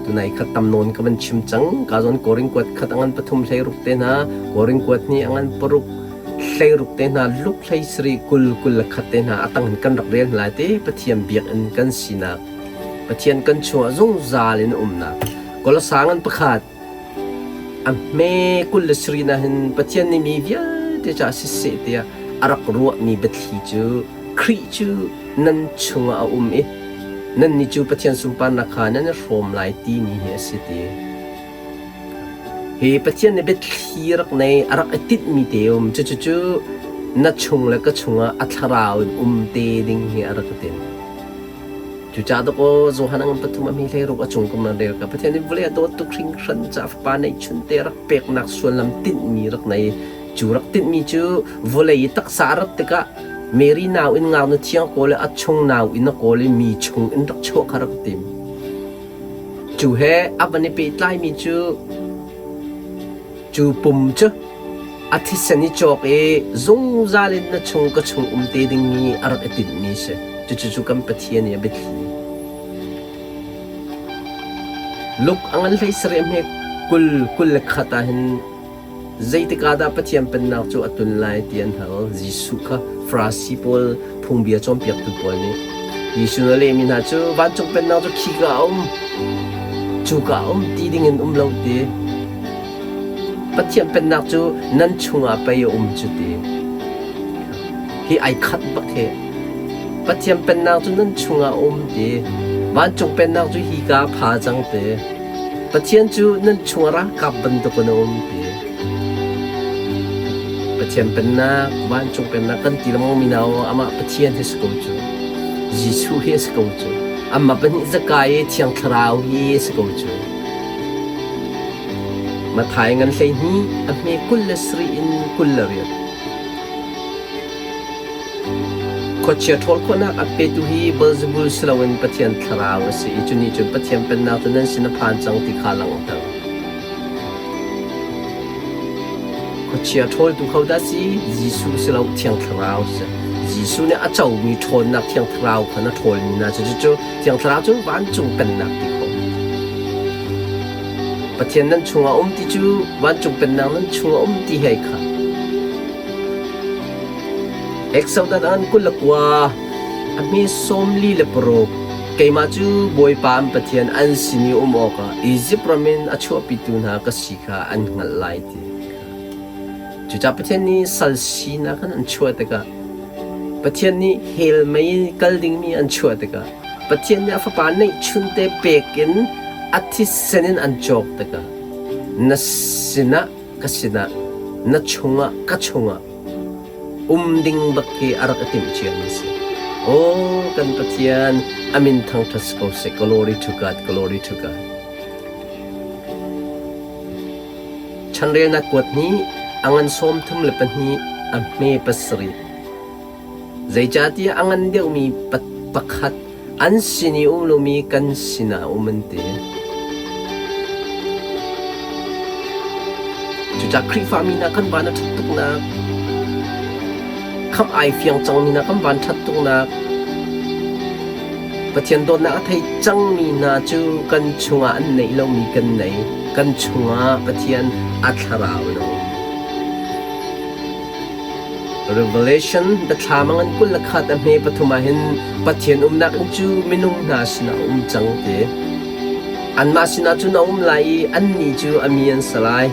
Tunai khat tam nawn ka van chim cang. Ka zawn Korin kuat khat angan pathum hlei ruk te hna, Korin kuat hnih angan paruk hlei ruk te hna, luk hlei sarih kul kul le khat te hna a tang in kan rak rel hna lai te Pathian biakinn kan sinak Pathian kan chungah zungzal in umnak Kolosa ngan pakhat A hme kul le sarih na hin Pathian nih mi vialte caah siseh tiah a rak ruahmi biathli cu Khrih cu nan chungah a um i nannih cu Pathian sunparnak kha nan i hrawm lai timi hi a si ti. Hi Pathian nih biathli rak nei a rak i tinhmi te um cucu na chung le ka chungah a thlarau in um te ding hi a rak i tinh. Cucaah dawkaw Johan a ngan pathum a mi hleiruk a cung kum nan rel ka Pathian nih vawlei a dawt tuk hringhran caah fapa neihchun te rak peknak sullam tinhmi rak nei. Cu rak tinhmi cu vawlei i taksa a rat tikah Mary nau in ngaknu thiang kawl i a chung nau in a kawl i mi chung in rak chuah kha rak tim. Cu he a van i pehtlaimi cu Cu pum cu a thisen i cawk i zungzal in na chung ka chung um te dingmi a rak i tinhmi si. Cucu cu kan Pathian i a biathli. Luk a ngan hlei sarih hme kul kul le khat ah hin zeitik ah dah Pathian pennak cu a tun lai ti an hal. Jesuh kha Farasi pawl phungbia cawnpiaktu pawl nih Jesuh na lehmi hna cu vancung pennak cu khika a um, cuka a um ti dingin um lo ti. Pathian pennak cu nan chungah pei a um cu ti. Hi ai khat bak hi. Pathian pennak cu nan chungah a um ti. Vancung pennak cu hika pha cang ti. Pathian cu nan chungah ralkap bantukin a um ti. Pathian pennak, vancung pennak kan ti lengmang mi hna amah Pathian hi si ko cu. Jesuh hi a si ko cu. Amah pahnih zakai i Thiang Thlarau hi a si ko cu. Matthai ngan 12 a hme kul le sarih in kul le riat. Khuachia ṭhawl khawhnak a petu hi Beelzebul si loin Pathian Thlarau a si i cu nih cun Pathian Pennak cu nan sin a phan cang ti kha a langhter. Khuachia ṭhawltu hodah si? Jesuh si lo, Thiang Thlarau si. Jesuh nih a comi ṭhawnnak Thiang Thlarau khan a ṭhawlmi hna cu cucu Thiang Thlarau cu vancung pennak ti khawh. Pathian nan chungah um ti cu vancung pennak nan chungah um ti hei kha. Exodus an kul le kua a hme sawmli le paruk keimah cu Bawipa an Pathian an sin i um awkah Izipt ram in a chuahpitu hna ka si kha an hngalh lai ti kha. Cucaah Pathian nih sal sinak in an chuah tikah Pathian nih hell mei kal dingmi an chuah tikah Pathian nih a fapa neihchunte pek in a thisen in an cawk tikah na sinah ka sinah na chungah ka chungah um ding bak hi a rak i timh ciami a si. Aw kan Pathian a min thangṭhat si ko seh. Glory to God, glory to God. Chanrelnak kuat hnih a ngan sawm thum le pahnih a hme pasarih. Zeicahtiah a ngan deuhmi pakhat an sin i um lomi kan sinah a um an ti. Cucaah Khrihfami hna kan van a ṭhat tuknak, khamh ai fiang cangmi hna kan van ṭhat tuknak, Pathian dawtnak a thei cangmi hna cu kan chungah an neih lomi kan nei. Kan chungah Pathian a thlarau in a um. Revelation biathlam a ngan kul le khat a hme pathum ah hin Pathian umnak inn cu minung hna sinah a um cang ti. Anmah sinah cun a um lai i annih cu a mi an si lai.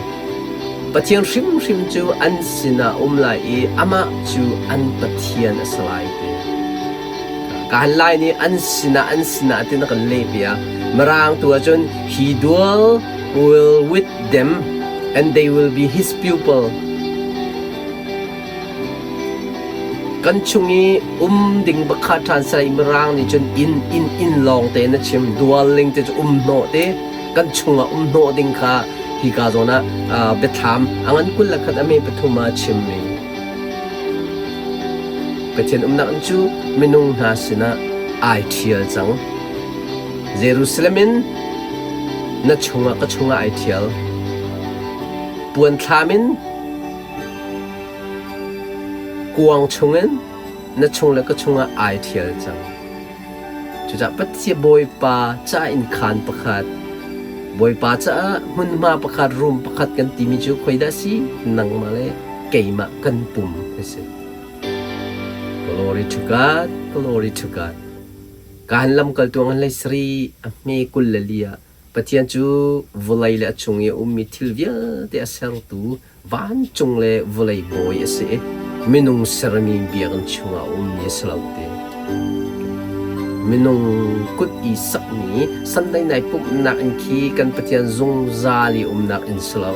Pathian hrimhrim cu an sinah a um lai i amah cu an Pathian a si lai ti. Kaan lai nih an sinah an sinah ti na kan leh piak. Mirang tu ahcun he dwell will with them and they will be his people. Kan chung i um ding bakha ṭhan sarai Mirang nih cun inn inn inn lawng te na chim dwelling te cu um hnawh te kan chungah um hnawh ding kha hika zawn ah biathlam a ngan kul le khat a me pathum ah chimmi Pathian umnak in cu minung hna sinah ai ṭhial cang. Jerusalem in na chungah ka chungah ai ṭhial. Puan thlam in kuang chungin na chung le ka chungah ai ṭhial cang. Cucaah Pathian Bawipa ca in khaan pakhat. Bawipa caah hmunhma pakhat room pakhat kan timi cu khuaidah si? Nangmah le keimah kan pum a si. Glory to God, glory to God. Kaan lamkaltu ngan hlei sarih a hme 24 ah Pathian cu vawlei le a chung i a ummi thil vialte a sertu vancung le vawlei bawi a si i minung sermi biakinn chungah a ummi a si lo ti. Minung kut i sakmi Sunday nai pumhnak inn khi kan Pathian zungzal i umnak inn si lo.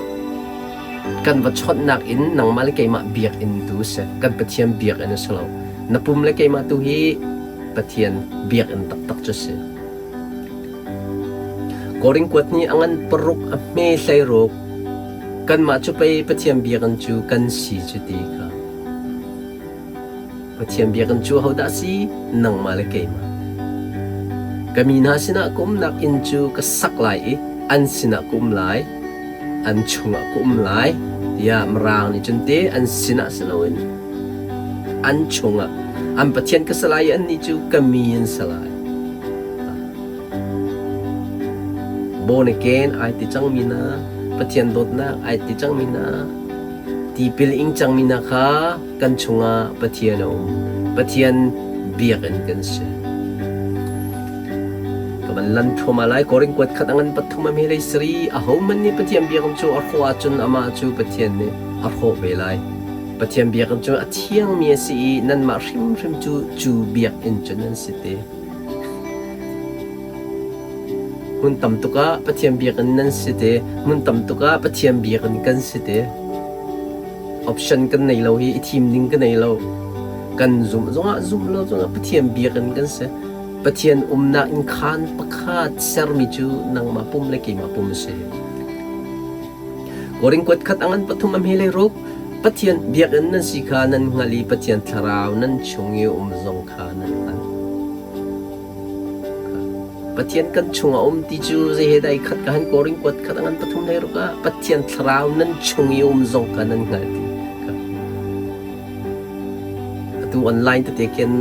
Kan va chawnhnak inn nangmah le keimah biakinn tu a si. Kan Pathian biakinn a si lo. Na pum le keimah tu hi Pathian biakinn taktak cu a si. Korin kuat nih a ngan paruk a hme hleiruk. Kanmah cu pei Pathian biakinn cu kan si cu ti kha. Pathian biakinn cu ahodah a si? Nangmah le keimah. Ka mi hna sinah ka umnak inn cu ka sak lai i an sinah ka um lai, an chungah ka um lai, tiah Mirang nih cun te an sinah si loin an chungah an Pathian ka si lai i annih cu ka mi an si lai. Born again ai ti cangmi hna, Pathian dawtnak ai ti cangmi hna, tipil ing cangmi hna kha kan chungah Pathian a um. Pathian biakinn kan si. Ka van lan thluahmah lai. Korin kuat khat a ngan pathum a hme lei sari ahohmanh nih Pathian biakinn cu a hrawh ahcun amah cu Pathian nih a hrawh ve lai. Pathian biakinn cu a thiangmi a si i nanmah hrimhrim cu cu biakinn cu nan si te. Hmun tam tuk ah Pathian biakinn nan si te. Hmun tam tuk ah Pathian biakinn kan si te. Option kan nei lo hi i thim ding ka nei lo. Kan zumh zongah zumh lo zongah Pathian biakinn kan si. Pathian umnak inn khaan pakhat sermi cu nangmah pum le keimah pum a si. Korin kuat khat a ngan pathum a hme lei ruk. Pathian biakinn nan si kha nan hngalh i Pathian thlarau nan chung i um zong kha nan hngalh. Pathian kan chungah um ti cu zei he dah i khat ka han Korin kuat khat a ngan pathum lei ruk ah Pathian thlarau nan chung i um zong kha nan hngalh ti. Atu online tete khin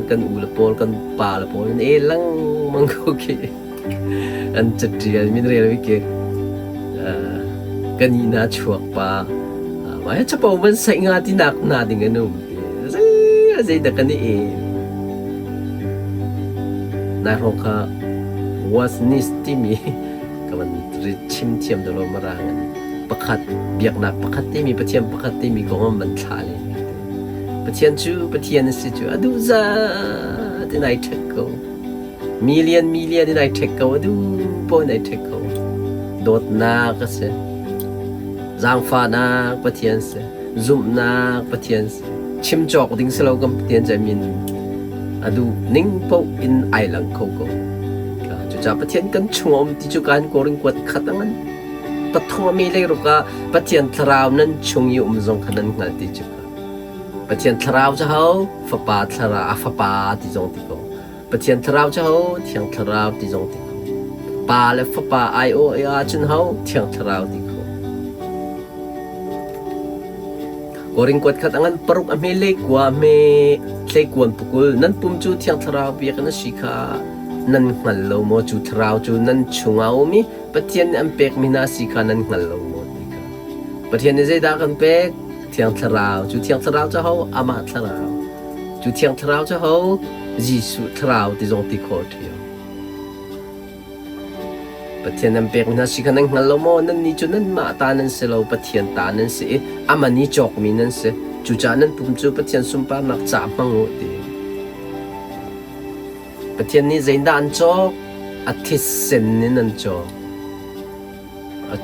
kan u le pawl kan pa le pawl an e lengmang ko khi. An catial min rel mi khi kan i na chuak pa mah capo van saih nga ti nak na ding an um ti. Zei zei dah kan i e. Nai hrawng kha was nis timi ka van chim thiam deuh lo marang in pakhat biaknak pakhat timi Pathian pakhat timi kong an van thlah len. Pathian cu Pathian a si cu a duh zat in ai ṭhek ko. Million million in ai ṭhek ko a duh paoh in ai ṭhek ko. Dawtnak a si. Zaangfahnak Pathian si. Zumhnak Pathian si. Chim cawk ding si lo kan Pathian cu min a duh ning paoh in ai lang kho ko. Cucaah Pathian kan chung a um ti cu kan Korin kuat khat a ngan. Pathum a mi leiruk ah Pathian thlarau nan chung i um zong kha nan hngalh ti cu. Pathian thlarau cu ho? Fapa thlarau, a fapa ti zong ti ko. Pathian thlarau cu ho? Thiang thlarau ti zong ti ko. Pa le fapa ai aw ahcun ho? Thiang thlarau ti ko. Korin kuat khat a ngan paruk a hme le kua a hme tleikuan pukul nan pum cu Thiang Thlarau biakinn a si kha nan hngal lo maw? Cu thlarau cu nan chungah a um i Pathian nih an pekmi hna a si kha nan hngal lo maw ti kha. Pathian nih zeidah a kan pek? Thiang Thlarau. Cu Thiang Thlarau cu ho? Amah Thlarau. Cu Thiang Thlarau cu ho? Jesuh Thlarau ti zong ti khawh ṭhiam. Pathian nan pekmi hna si kha nan hngal lo maw? Nannih cu nanmah ta nan si lo, Pathian ta nan si i a man i cawkmi nan si. Cucaah nan pum cu Pathian sunparnak ca hmang u ti. Pathian nih zeidah an cawk? A thisen in an cawk.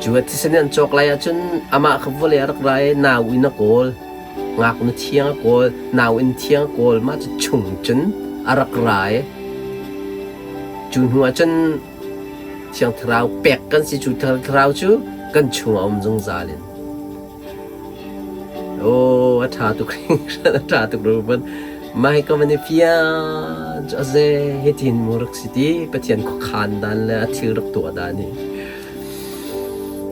Cu a thisen in an cawk lai ahcun amah kha vawlei a rak ra i nau in a kawl. Ngaknu thiang a kawl, nau in thiang a kawl. Mah cu chung cun a rak ra i cu hnu ah cun Thiang Thlarau pek kan si. Cu Thlarau cu kan chungah a um zungzal in. Aw, a ṭha tuk hringhran, a ṭha tuk ruvan. Mah hi ka van i fian cu a ze hitin mu rak si ti Pathian khuakhan dan le a thil rak tuah dan hi.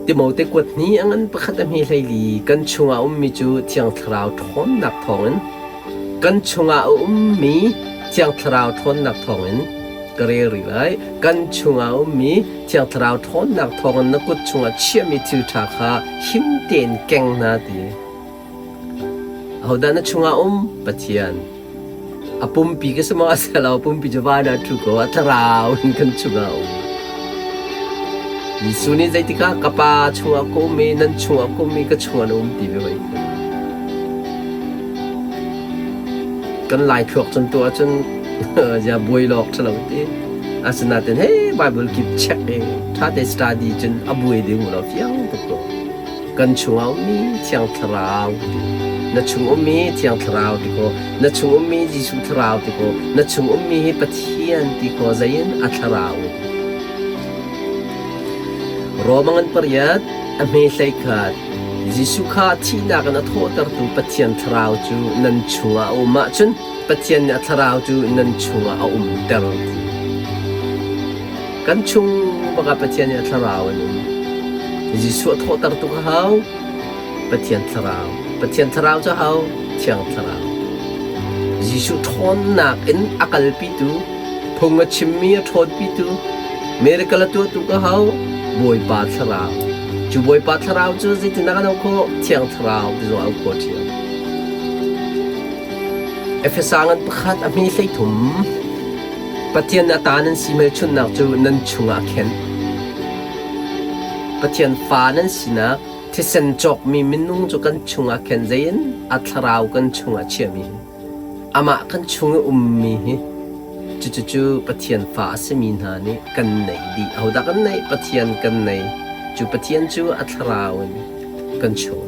Timote kuat hni a ngan pakhat a hme hleili kan chungah a ummi cu Thiang Thlarau ṭhawnnak thawngin kan chungah a ummi Thiang Thlarau ṭhawnnak thawngin. Ka rel rih lai. Kan chungah a ummi Thiang Thlarau ṭhawnnak thawngin na kut chungah chiahmi thil ṭha kha him tein keng hna ti. Ahodah na chungah um? Pathian. A pumpi ka si maw a si lo, pumpi cu van ah ṭhu ko, a thlarau in kan chungah a um. Jesuh nih zeitikah ka Pa chungah ka um i nan chungah ka um i ka chungah na um ti ve hoi. Kan lai thluak cun tuah cun zia buai lawk ṭhalo ti. Asinain hey Bible kip check i ṭha te study cun a buai ding lo fiang tuk ko. Kan chungah ummi Thiang Thlarau ti. Na chung ummi Thiang Thlarau ti ko. Na chung ummi Jesuh Thlarau ti ko. Na chung ummi hi Pathian ti ko zeiin a Thlarau. Roma ngan pariat a hme hlei khat Jesuh kha thihnak in a thawhtertu Pathian Thlarau cu nan chungah a um ahcun Pathian nih a Thlarau cu nan chungah a umter ti. Kan chung bak ah Pathian nih a Thlarau an um. Jesuh a thawhtertu ka hau Pathian Thlarau. Pathian Thlarau cu hau Thiang Thlarau. Jesuh ṭhawnnak in a kalpitu, phung a chimmi a ṭhawnpitu, miracle a tuahtu ka hau Bawipa Thlarau. Cu Bawipa Thlarau cu zeitindah kan auh khawh? Thiang Thlarau ti zong auh khawh ṭhiam. Efesa ngan pakhat a hme 13 Pathian a ta nan si hmelchunhnak cu nan chungah a khenh. Pathian fa nan sinak thisen cawkmi minung cu kan chungah khen zein a thlarau kan chungah chiahmi hi amah kan chung i ummi hi cucucu Pathian fa a simi hna nih kan neih dih. Ahodah kan neih? Pathian kan nei. Cu Pathian cu a thlarau in kan chungah.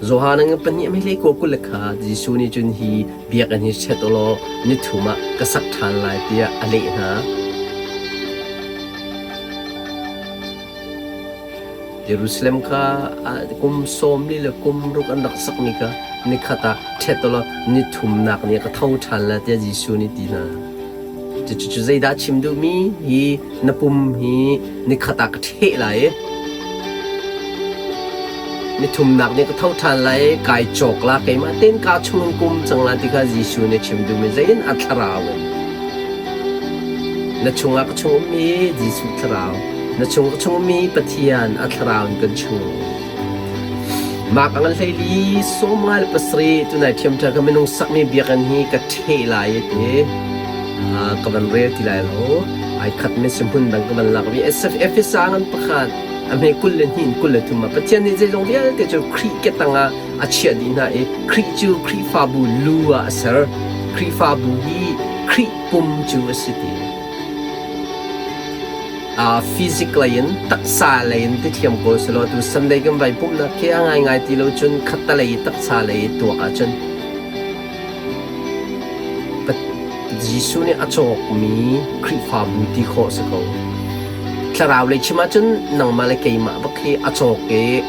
Johan a pahnih a hlei ko kul le kha Jesuh nih cun hi biakinn hi chet ulaw ni thum ah ka sak ṭhan lai tiah a leh hna. Jerusalem kha kum 40 le kum ruk an rak sakmi kha nikhat ah ṭhet ulaw ni thumnak ni ah ka tho ṭhan lai tiah Jesuh nih ti hna. Cucu zeidah chim duhmi hi na pum hi nikhat ah ka ṭheh lai i nithumnak nih ka tho ṭhan lai i kai cawk la keimah tein kaa chungin kum cang la ti kha Jesuh nih chim duhmi zeiin a thlarau in na chungah ka chung ummi Jesuh thlarau na chung ka chung ummi Pathian a thlarau in kan chung Mark ang hleili 57 tunai ṭhiamṭha ka minung sakmi biakinn hi ka ṭheh lai ti ka van rel ti lai lo ai khat mi si hmun dang ka van lak mi Efesa ngan pakhat a hme kul le hnih kul le thum ah Pathian nih zeizong vialte cu Khrih ke tangah a chiah dih hna i Khrih cu Khrihfabu lu ah a ser Khrihfabu hi Khrih pum cu a si ti physic lei in taksa lei in ti thiam ko selaw tu Sunday kan vai pumhnak khi a ngaingai ti lo cun khattalei taksa lei tuak ahcun Jesuh nih a cawkmi Khrihfabu ti khawh si ko. Thlarau lei chim ahcun nangmah le keimah bak hi a cawk i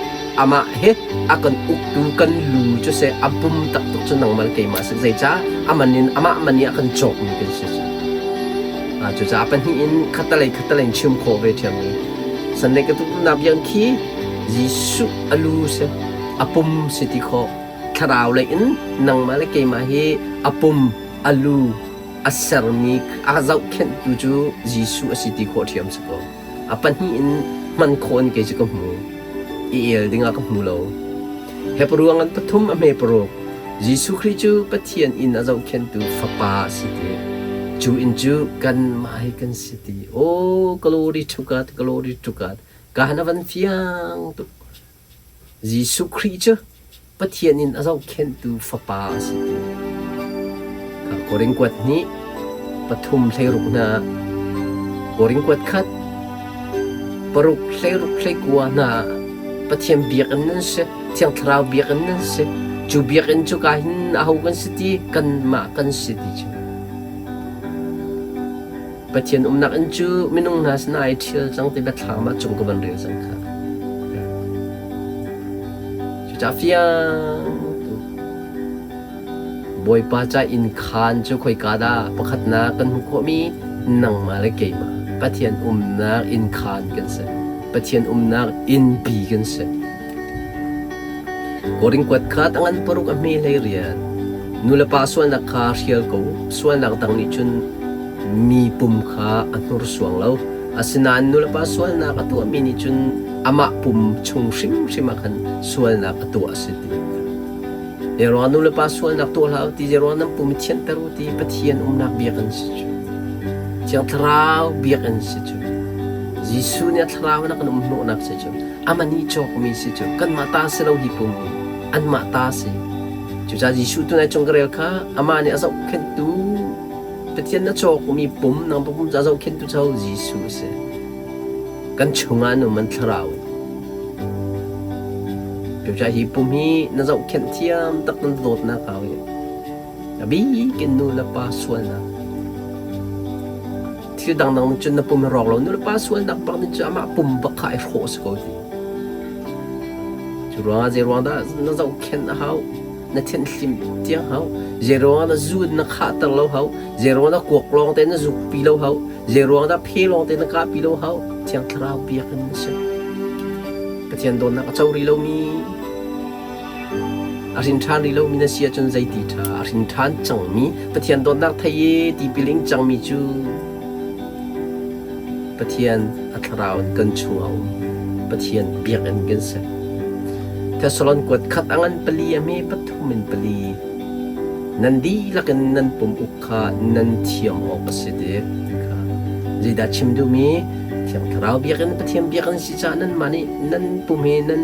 amah hi a kan uktu kan lu cu seh a pum taktak cu nangmah le keimah si. Zeicah aman in amah man i a kan cawkmi kan si cu. Cucaah pahnih in khattalei khattalei in chim khawh ve ṭhiam mi. Sunday ka tutunak biang khi Jesuh a lu si, a pum si ti khawh. Thlarau lei in nangmah le keimah hi a pum, a lu, a sermi, a zohkhenhtu cu Jesuh a si ti khawh ṭhiam si ko. A pahnih in hman khawh in kei cu ka hmu. I el dingah ka hmu lo. Hebru ngan pathum a hme paruk. Jesuh Khrih cu Pathian inn a zohkhenhtu Fapa a si ti. Cu inn cu kanmah hi kan si ti. Oh, glory to God, glory to God. Ka han a van fiang tuk. Jesuh Khrih cu Pathian in a zohkhenhtu Fapa a si ti. Korin kuat hnih pathum hleiruk hna Korin kuat khat paruk hleiruk hleikua hna Pathian biakinn nan si, Thiang Thlarau biakinn nan si. Cu biakinn cu ka hin aho kan si ti, kanmah kan si ti cu. Pathian umnak inn cu minung hna sinah ai ṭhial cang ti biathlam ah cung ka van rel cang kha. Cucaah fiang tuk. Bawipa ca inn khaan cu khoika dah pakhatnak kan hmuh khawhmi nangmah le keimah Pathian umnak inn khaan kan si. Pathian umnak innpi kan si. Korin kuat kha tangan paruk a hme hlei rian. Nulepa sualnak kha hrial ko. Sualnak dang nih cun mi pum kha a hnursuang lo. Asinain nulepa sualnak a tuahmi nih cun amah pum chung hrimhrim ah khan sualnak a tuah a si ti. Zeiruangah nulepa sualnak tuah hlah u ti, zeiruangah nan pum i thianter u ti Pathian umnak biakinn si cu. Thiang Thlarau biakinn si cu. Jesuh nih a thlarau in a kan um hnawhnak si cu. Amah nih cawkmi si cu. Kanmah ta si lo hi pum hi. Anmah ta si. Cucaah Jesuh tunai cung ka rel kha amah nih a zohkhenhtu Pathian na cawkmi pum nang pum ca zohkhenhtu cu Jesuh a si. Kan chungah an um an thlarau. Cucaah hi pum hi na zohkhenh thiam tak nan dawtnak hau i a bik in nu le pa sualnak. Thil dangdang cun na pum hi rawk lo nu le pa sualnak bak nih cu amah pum bak kha ai hrawh si ko ti. Cu ruangah zei ruang dah na zohkhenh a hau? Na thianhlim tiang hau. Zei ruangah na zu na khahter lo hau? Zei ruangah na kuak lawng te na zukpi lo hau? Zei ruang dah phe lawng te na kahpi lo hau? Thiang Thlarau biakinn na si. Pathian dawtnak a co rih lomi, a hrin ṭhan rih lomi na si ahcun zeiti ṭha a hrin ṭhan cangmi Pathian dawtnak thei i tipil ing cangmi cu Pathian a thlarau in kan chungah a um. Pathian biakinn kan si. Thessalon kuat khat a ngan pali a hme pathum in pali. Nan dihlak in nan pum uk kha nan thiam awk a si ti kha zeidah chim duhmi Thiang Thlarau biakinn Pathian biakinn si caah nanmah nih nan pum hi nan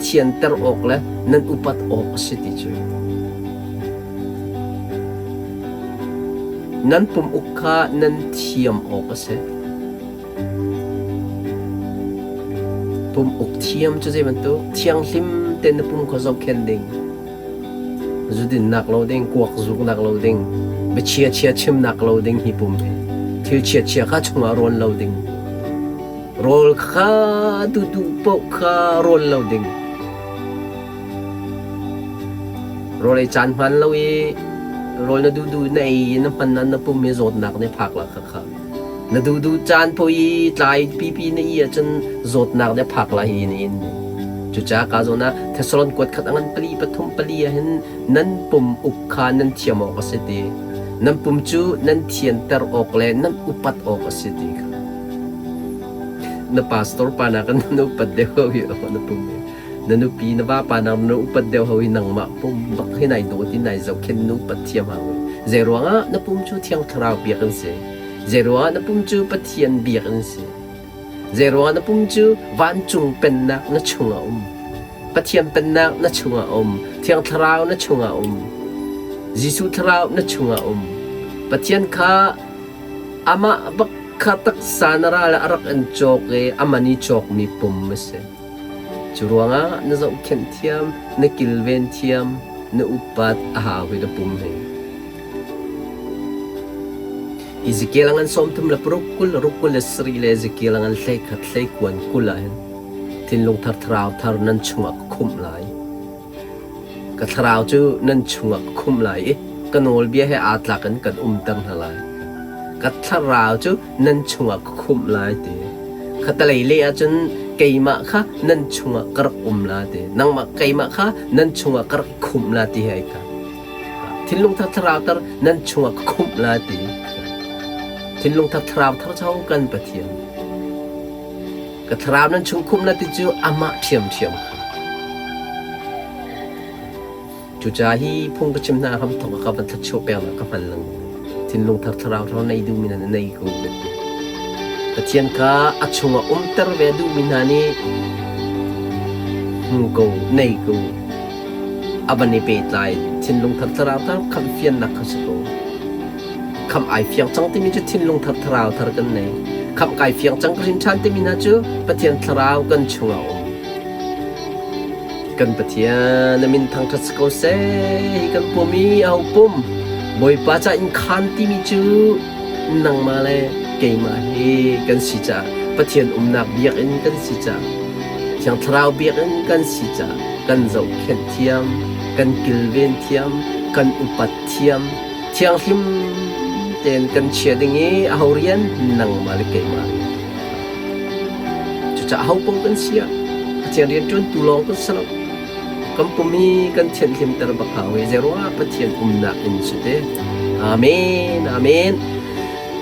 thianter awk le nan upat awk a si ti cu nan pum uk kha nan thiam awk a si. Pum uk thiam cu zei bantuk thianghlim tein na pum kha zohkhenh ding. Zudinnak lo ding, kuak zuknak lo ding, biachia chia chimnak lo ding hi pum hi. Thil chia chia kha chungah rawn lo ding. Rawl kha duhduh paoh kha rawn lo ding. Rawl ei caan hman lo i rawl na duhduh na ei i na hman na pum hi zawtnak nih phak la kha kha. Na duhduh caan paoh i tlai pipi na i ahcun zawtnak nih a phak lai hi na in. Cucaah ka zawn ah Thessalon kuat khat a ngan pali pathum pali ah hin nan pum uk kha nan thiam awk a si ti. Nan pum cu nan thianter awk le nan upat awk a si ti kha. Na pastor pa nakin na upat deuh ko hi na pum hi. Na nupi na vapa nak na upat deuh ho hi nangmah pum bak hi nai dawt i nai zohkhenh na upat thiam hau. Zei ruangah na pum cu Thiang Thlarau biak an si. Zeiruangah na pum cu Pathian biakinn si? Zeiruangah na pum cu vancung pennak na chungah um? Pathian pennak na chungah um. Thiang Thlarau na chungah um. Jesuh Thlarau na chungah um. Pathian kha amah bak kha taksa na ral ah a rak in cawk i a man i cawkmi pum a si. Cu ruangah na zohkhenh thiam, na kilven thiam, na upat a hau hi na pum hi. Ezekiel a ngan sawmthum le paruk 20 le ruk 27 le Ezekiel a ngan 11 hleikuan 20 ah hin thinlung thar thlarau thar nan chungah ka khumh lai. Ka thlarau cu nan chungah ka khumh lai i ka nawlbia he aa tlak in kan umter hna lai. Ka thlarau cu nan chungah ka khumh lai ti. Khatalei leh ahcun keimah kha nan chungah ka rak um la ti. Nangmah keimah kha nan chungah ka rak khumh la ti he ai khat. Thinlung thar thlarau thar nan chungah ka khumh la ti. Thinlung thar thlarau thar cho kan Pathian. Ka thlarau nan chung khumh la ti cu amah ṭhiamṭhiam kha. Cucaah hi phung ka chim hna hramthawk ah ka van thluachuah peknak ka hman lengmang. Thinlung thar thlarau thar nei duhmi hna nih nei ko ka ti. Pathian kha a chungah umter ve duhmi hna nih hmu ko, nei ko. A van i pehtlai thinlung thar thlarau thar khamh fiannak kha si ko. Khamh ai fiang cang timi cu thinlung thar thlarau thar kan nei. Khamh kai fiang cang ka hrin ṭhan timi hna cu Pathian thlarau kan chungah a um. Kan Pathian na min thangṭhat si ko seh. Hi kan pum i aho pum Bawipa ca in khaan timi cu nangmah le keimah hi kan si caah Pathian umnak biakinn kan si caah Thiang Thlarau biakinn kan si caah kan zohkhenh thiam, kan kilven thiam, kan upat thiam, thianghlim tein kan chia ding i aho rian nangmah le keimah rian. Cucaah aho paoh kan si ah Pathian rianṭuantu lawng kan si lo. Kan pum hi kan thianhlimter bak hau i zeiruangah Pathian umnak inn si te. Amen. Amen.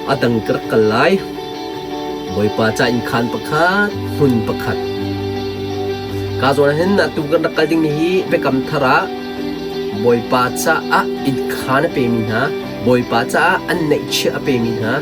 A dang ka rak kal lai. Bawipa ca innkhaan pakhat, hmun pakhat. Ka zawn ah hin atu kan rak kal dingmi hi Biakam Thar ah Bawipa caah innkhaan a pemi hna, Bawipa caah an neihchiah a pemi hna.